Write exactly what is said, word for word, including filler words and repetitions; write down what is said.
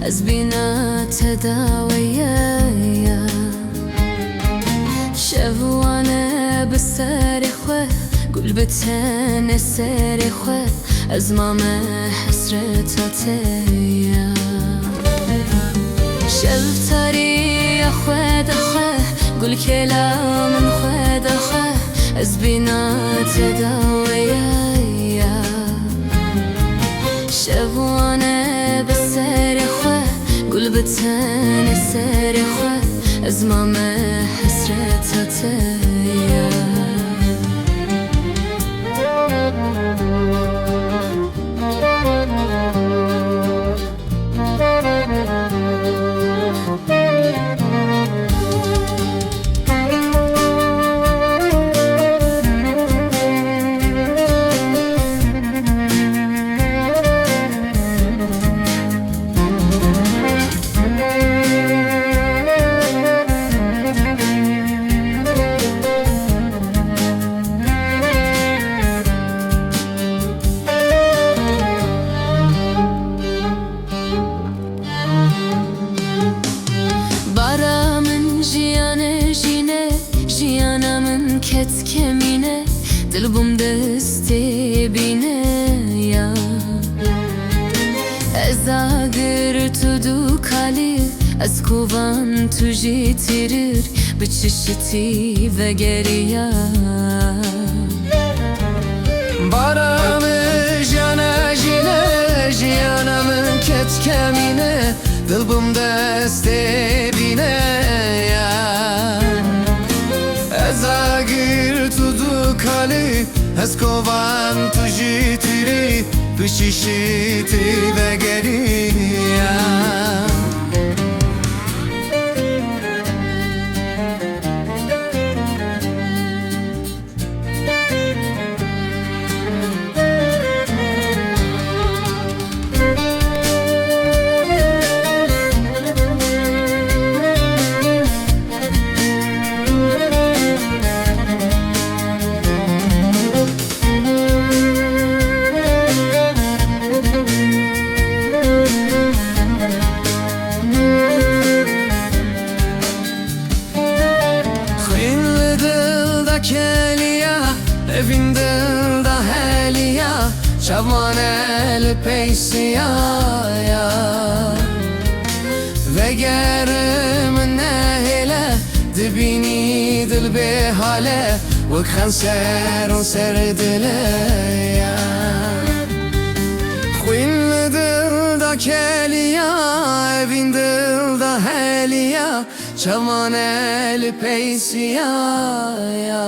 Ez bîna te daweya. Şev wane bi serê xwe, gul bi tenê serê xwe, ez mame hesreta te ya. Şev tariya xwe de xwe, gul kêla min xwe de xwe, ez bîna te daweya. Şev wane bi serê xwe, gul bi tenê serê xwe, ez mame hesreta te ya. Bara min jiyane jîne, jiyana min ket kemîne, dil bûm destê bîne ya. Ez agir tu du kalî, ez kovan tu jî tîrir, bi çi şitî vegeriya. Bara min jiyane jîne, jiyana min ket kemîne, dil bûm destê bîne ya. Ez agir tu du kalî, ez kovan tu jî tîrî, tu şişî tî vegeriya. Xwîn li dil de keliya, evîn dil de heliya, çav mane li peysiya ya. Veger min nehêle, dibînî dil bê hale, wek xenser û ser dile ya. Xwîn li dil de keliya, evîn dil de heliya, çav mane li peysiya ya.